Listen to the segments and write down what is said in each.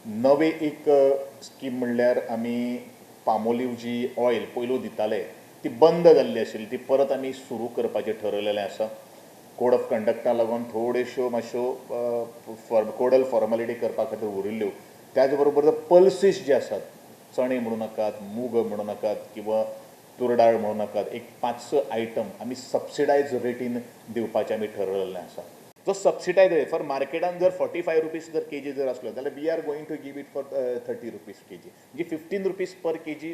नवे एक स्कीम म्हणल्यार आमी पामोलीव जी ऑयल पयलू दिताले ती बंद जाल्ली आशिल्ली, ती परत आमी सुरू करपाचें ठरयलेलें आसा. कोड ऑफ कंडक्टा लागून थोड्योश्यो मातश्यो कोडल फॉर्मेलिटी करपा खातीर उरिल्ल्यो. त्याच बरोबर पल्सीस जे आसात, चणे म्हणू नाकात, मूग म्हणू नाकात किंवा तूर डाळ म्हणू नाकात, एक पांच स आयटम आमी सबसिडायज रेटीन दिवपाचें आमी ठरयलेलें आसा. जो सबसिडायज रेट फॉर मार्केटान जर 45 रुपीज जर केजी जर आसलो जाल्यार we are going to give it for 30 rupees kg, म्हणजे 15 rupees per kg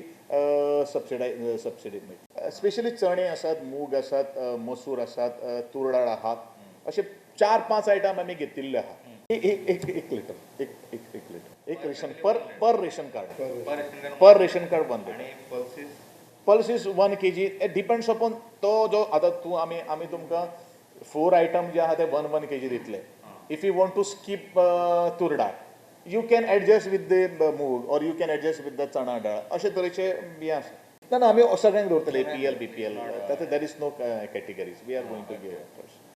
subsidy मेळटा. स्पेशली चणे आसात, मूग आसात, मसूर आसात, तूर डाळ आहात, अशे चार पांच आयटम आमी घेतिल्ले आहा. एक एक एक एक लिटर, एक एक एक लिटर, एक ration per ration card. Per ration card. Per ration card 1 litre. आणि pulses? Pulses 1 kg, depends upon तो जो आतां तूं आमी तुमकां फोर आयटम जे आहा ते वन वन केजी दितले. If you want to skip तूर डाळ, you can adjust with the मूग or you can adjust with the चणा डाळ. अशे तरेचे हें आसा. ना ना, आमी सगळ्यांक दवरतले, एपीएल, बीपीएल, तातूंत there is no categories. We are going to give.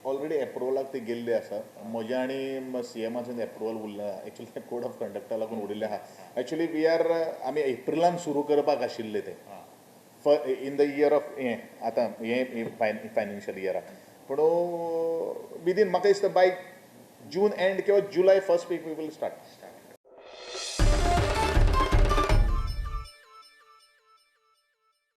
Already एप्रुवलाक ते गेल्ले आसा. म्हज्या आनी सीएमाचें एप्रुवल उरला. एक्चुअली कोड ऑफ कंडक्टा लागून उरिल्लें आहा. एक्चुअली we are आमी एप्रिलान सुरू करपाक आशिल्ले ते इन the year of हें आतां हें फायनान्शियल इयराक, पूण विदीन म्हाका दिसता बाय जून एंड किंवा जुलय first week we will start.